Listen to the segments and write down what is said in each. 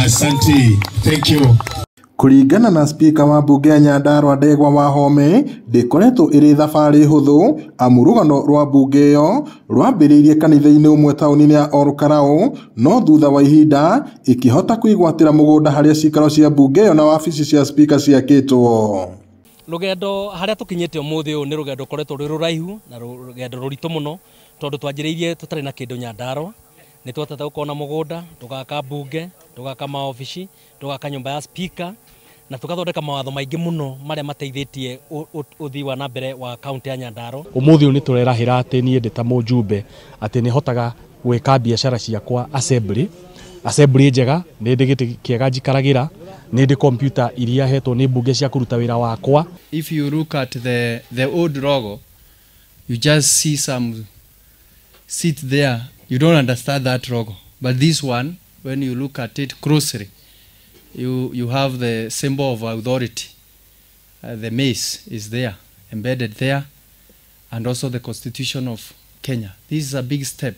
Asante. Thank you. Kũringana na spika wa mbunge ya Nyandarua Ndegwa Wahome, ndĩkoretwo ĩrĩ thabarĩ hũthũ amu rũgano rwa mbunge ĩyo rwambĩrĩirie kanitha-inĩ ũmwe taũni-inĩ ya Olkalau, no thutha wa ihinda ĩkĩhota kwĩgwatĩra mũgũnda harĩa ciikaro cia mbunge ĩyo na wabici cia spika ciakĩtwo. Rũgendo harĩa tũkinyĩte ũmũthĩ ũyũ nĩ rũgendo rũkoretwo rwĩ rũraihu na rũgendo rũritũ mũno tondũ twanjĩrĩirie tũtarĩ na kĩndũ Nyandarua. Nĩ twatete gũkorwo na mũgũnda, tũgaka mbunge, tũgaka maobici, tũgaka nyũmba ya spika na tũgathondeka mawatho maingĩ mũno marĩa mateithĩtie ũthii wa na mbere wa kaunti ya Nyandarua. Ũmũthĩ ũyũ nĩ tũrerahĩra atĩ niĩ ndĩ ta mũjumbe atĩ nĩ hotaga gwĩka biacara ciakwa assembly, assembly njega, nĩ ndĩ gĩtĩ kĩega njikaragĩra, nĩ ndĩ computer iria hetwo nĩ mbunge cia kũruta wĩra wakwa. If you look at the old logo, you just see some seat there, you don't understand that logo. But this one, when you look at it closely, you have the symbol of authority. The mace is there, embedded there, and also the Constitution of Kenya. This is a big step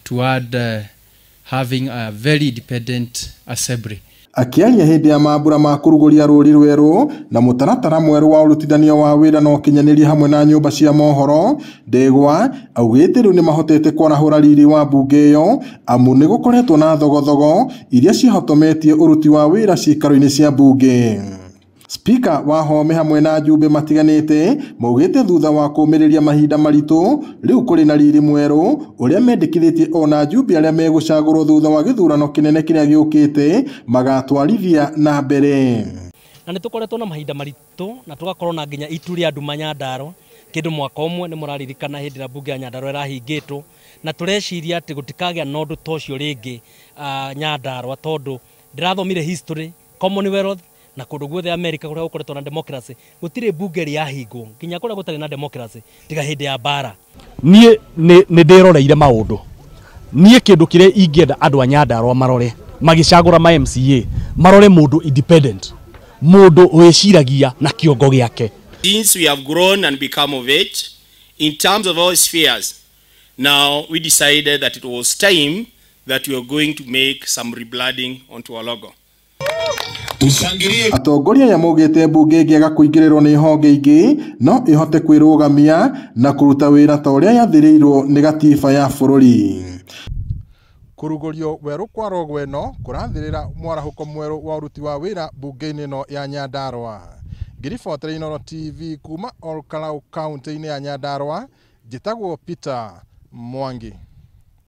toward having a very independent assembly. Akĩaria hĩndĩ ya mambura ma kũrugũria rũri rwerũ na mũtaratara mwerũ wa ũrutithania wa wĩra na ũkinyanĩria hamwe na nyũmba cia mohoro, Ndegwa augĩte rĩu nĩmahotete kwarahũra riri wa mbunge ĩyo amu nĩ gũkoretwo na thogothogo iria cihotometie ũruti wa wĩra ciikaro-inĩ cia mbunge. Spika Wahome hamwe na njumbe matiganĩte maugĩte thutha wa kũmĩrĩria mahinda maritũ rĩu kũrĩ na riri mwerũ ũrĩa mendekithĩtie ona njumbe arĩa megũcagũrwo thutha wa gĩthurano kĩnene kĩrĩa gĩũkĩte magatwarithia na mbere. Na nĩ tũkoretwo na mahinda maritũ na tũgakorwo na nginya itu rĩa nduma Nyandarua kĩndũ mwaka ũmwe nĩ mũraririkana hĩndĩ ĩrĩa mbunge ya Nyandarua ĩrahingĩtwo, na tũreciria atĩ gũtikagĩa na ũndũ ta ũcio rĩngĩ Nyandarua tondũ ndĩrathomire history Commonwealth na kũndũ guothe America kũrĩa gũkoretwo na democracy gũtirĩ mbunge ĩrĩ yahingwo nginya kũrĩa gũtarĩ na democracy tiga hĩndĩ ya mbara. Niĩ nĩ ndĩroreire maũndũ, niĩ kĩndũ kĩrĩa ingĩenda andũ a Nyandarua marore magĩcagũra ma MCA marore mũndũ independent, mũndũ wĩciragia na kĩongo gĩake. Since we have grown and become of age in terms of all spheres, now we decided that it was time that we are going to make some rebranding onto our logo. Atongoria aya maugĩte mbunge ĩngĩaga kũingĩrĩrwo nĩ honge ingĩ no ĩhote kwĩrũgamia na kũruta wĩra ta ũrĩa yathĩrĩirwo nĩ gatiba ya bũrũri. Kũrugũrio werũ kwa rogo ĩno kũrathĩrĩra mwarahũko mwerũ wa ũruti wa wĩra mbunge-inĩ ĩno ya Nyandarua. Ngĩribotera Inooro TV kuma Olkalau kaunti-inĩ ya Nyandarua, njĩtagwo Peter Mwangi.